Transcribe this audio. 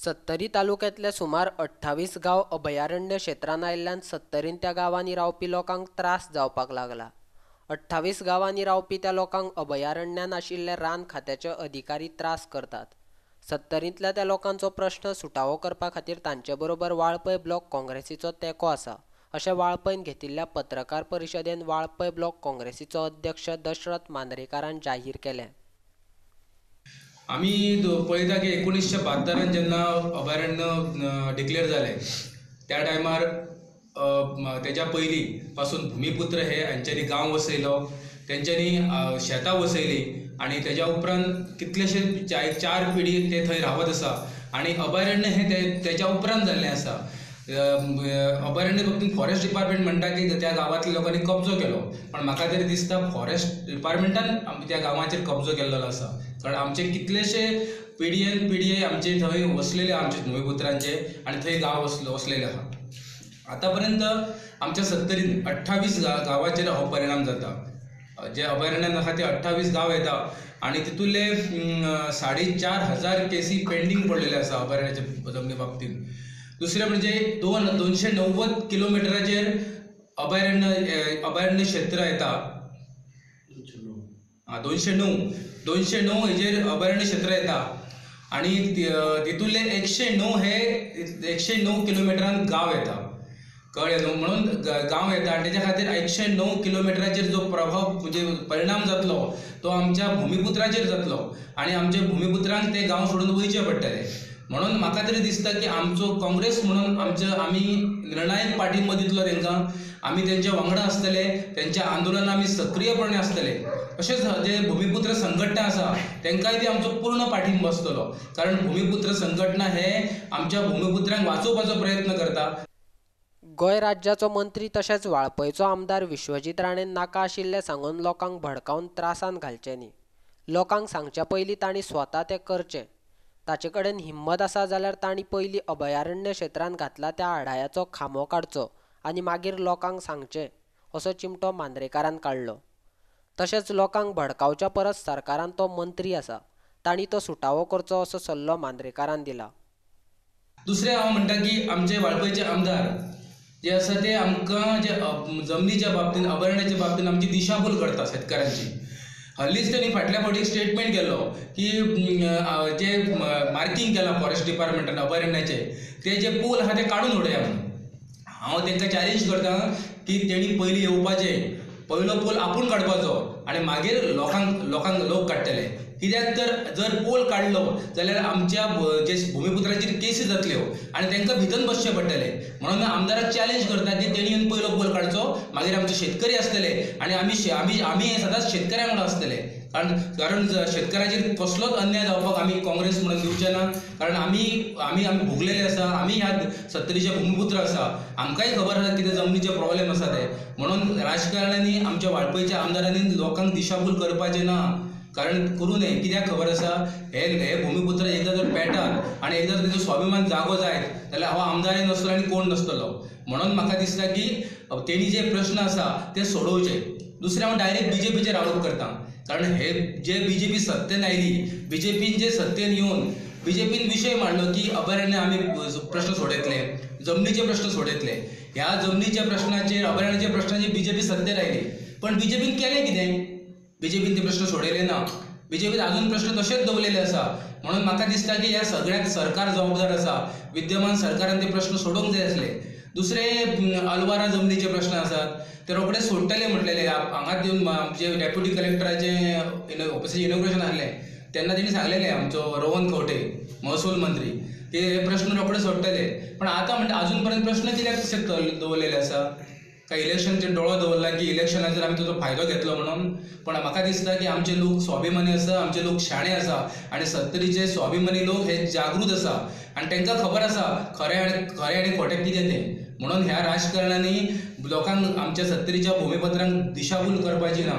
सत्तरी तालुक्यांतले सुमार 28 गांव अभयारण्य क्षेत्रांत आयिल्ल्यान सत्तरींत त्या गांवांनी रावपी लोकांक त्रास जावपाक लागला. 28 गांवांनी रावपी त्या लोकांक अभयारण्यांत आशिल्ले रान खात्याचे अधिकारी त्रास करतात. सत्तरींतल्या त्या लोकांचो प्रश्न सुटावो करपा खातीर तांचे बरोबर वाळपय ब्लॉक काँग्रेसीचो तेंको आसा अशें वाळपयन घेतिल्ल्या पत्रकार परिशदेन वाळपय ब्लॉक काँग्रेसीचो अध्यक्ष दशरथ मांद्रेकारान जाहीर केलें. आमी पळयता की 1972 जेन्ना अभयारण्य डिक्लेअर जालें त्या टायमार तेज्या पयलीं पासून भुमिपुत्र हे हांच्यांनी गांव वसयलो, तेंच्यांनी शेतां वसयलीं आनी तेज्या उपरांत कितलेशे 4 पिढी ते थंय रावत आसा आनी अभयारण्य हें तेज्या उपरांत जाल्लें आसा. अभयारण्य बाबतींत फॉरेस्ट डिपार्टमेंट म्हणटा की त्या गांवांतल्या लोकांनी कब्जो केलो, पण म्हाका तरी दिसता फॉरेस्ट डिपार्टमेंटान त्या गांवाचेर कब्जो केल्लो आसा. कारण आमचे कितलेशे पिढयेन पिढये आमचे थंय वसलेले आमचे भुमिपुत्रांचे आनी थंय गांव वसलेले आहा. आतां पर्यंत आमच्या सत्तरीन 28 गांवाचेर हो परिणाम जाता. जे अभयारण्यान आहा ते 28 गांव येता आनी तितूंतले 4,500 केसी पेंडींग पडलेले आसा अभयारण्याच्या जमनी बाबतींत. दुसरें म्हणजे 290 किलोमिटराचेर अभयारण्य क्षेत्र येता. 209 हेजेर अभयारण्य क्षेत्र येता आनी तितूंतले 109 हे 109 किलोमिटरान गांव येता. कळ्ळें न्हू? म्हणून गांव येता आनी तेज्या खातीर 109 किलोमिटराचेर जो प्रभाव म्हणजे परिणाम जातलो तो आमच्या भुमिपुत्राचेर जातलो आनी आमच्या भुमिपुत्रांक ते गांव सोडून वयचे पडटले. म्हणून म्हाका तरी दिसता की आमचो काँग्रेस म्हणून आमी निर्णायक पाठिंबो दितलो तेंकां, आमी तेंच्या वांगडा आसतले, तेंच्या आंदोलनान आमी सक्रीयपणे आसतले. तशेंच जे भुमिपुत्र संघटना आसा तेंकांय बी आमचो पूर्ण पाठिंबो आसतलो, कारण भुमिपुत्र संघटना हे आमच्या भुमिपुत्रांक वाचोवपाचो प्रयत्न करता. गोंय राज्याचो मंत्री तशेंच वाळपयचो आमदार विश्वजीत राणेन नाका आशिल्लें सांगून लोकांक भडकावन त्रासांत घालचें न्ही. लोकांक सांगचे पयलीं तांणी स्वता तें करचें. ताचे कडेन हिम्मत आसा जाल्यार तांणी पयलीं अभयारण्य क्षेत्रांत घातला त्या आडायाचो खांबो काडचो आनी मागीर लोकांक सांगचें असो चिमटो मांद्रेकारान काडलो. तशेंच लोकांक भडकावच्या परस सरकारान तो मंत्री आसा तांणी तो सुटावो करचो असो सल्लो मांद्रेकारान दिला. दुसरें हांव म्हणटा की आमचे वाळपयचे आमदार जे आसा ते आमकां जे जमनीच्या बाबतींत अभयारण्याच्या बाबतींत आमची दिशाभूल करता शेतकारांची. हल्लीच तेणी फाटल्या फावटी एक स्टेटमेंट केल्लो की जे मार्कींग केलां फॉरेस्ट डिपार्टमेंटान अभयारण्याचे ते जे पोल आहा ते काडून उडया म्हणून. हांव तेंकां चॅलेंज करता की तेणी पयलीं येवपाचें, पयलो पोल आपूण काडपाचो आनी मागीर लोकांक लोक काडटले. कित्याक तर जर पोल काडलो जाल्यार आमच्या जे भुमिपुत्रांचेर केसी जातल्यो आनी तेंकां भितर बसचें पडटलें. म्हणून आमदाराक चॅलेंज करता की तेणी येवन पयलो पोल काडचो, मागीर आमचे शेतकरी आसतले आनी आमी आमी हे सदांच शेतकऱ्यां वांगडा आसतले. कारण शेतकऱ्याचेर कसलोच अन्याय जावपाक आमी काँग्रेस म्हणून दिवचे ना. कारण आमी आमी आमी भोगलेले आसा, आमी ह्या सत्तरीचे भुमिपुत्र आसा, आमकांय खबर आसा कितें जमनीचे प्रॉब्लेम आसा ते. म्हणून राजकारण्यांनी आमच्या वाळपयच्या आमदारांनी लोकांक दिशाभूल करपाचें ना, कारण करूं नये. कित्याक खबर आसा, हे हे भुमिपुत्र एकदां जर पेटात आनी एकदां तेजो स्वाभिमान जागो जायत जाल्यार हो आमदारय नासतलो आनी कोण नासतलो. म्हणून म्हाका दिसता की तेणी जे प्रश्न आसा ते सोडोवचे. दुसरें हांव डायरेक्ट बीजेपीचेर आरोप करता, कारण हे जे बीजेपी सत्तेन आयली, बीजेपीन जे सत्तेन येवन बीजेपीन विशय मांडलो की अभयारण्य आमी प्रश्न सोडयतले, जमनीचे प्रश्न सोडयतले. ह्या जमनीच्या प्रश्नाचेर अभयारण्याच्या प्रश्नाचेर बीजेपी सत्तेर आयली, पण बीजेपीन केलें कितें? बीजेपीन ते प्रश्न सोडयले ना. बीजेपीन अजून प्रश्न तशेच दवरलेले आसा. म्हणून म्हाका दिसता की ह्या सगळ्याक सरकार जबाबदार आसा. विद्यमान सरकारान ते प्रश्न सोडोवंक जाय आसले. दुसरे अल्वारा जमनीचे प्रश्न आसात ते रोखडे सोडटले म्हटलेले. हांगाच येवन आमचे डेप्युटी कलेक्टराचें ऑफिसाचें इनॉग्रेशन आहलें तेन्ना तेणी सांगलेलें आमचो रोहन खंवटे महसूल मंत्री की हे प्रश्न रोखडे सोडटले. पण आतां म्हणटा अजून पर्यंत प्रश्न कित्याक तशे दवरलेले आसा? काय इलेक्शनचेर दोळो दवरला की इलेक्शनाचेर आमी ताचो फायदो घेतलो म्हणून? पण म्हाका दिसता की आमचे लोक स्वाभिमानी आसा, आमचे लोक शाणे आसा आनी सत्तरीचे स्वाभिमानी लोक हे जागृत आसा आनी तेंकां खबर आसा खरें आनी खोटें कितें तें. म्हणून ह्या राजकारण्यांनी लोकांक आमच्या सत्तरीच्या भुमिपुत्रांक दिशाभूल करपाची ना.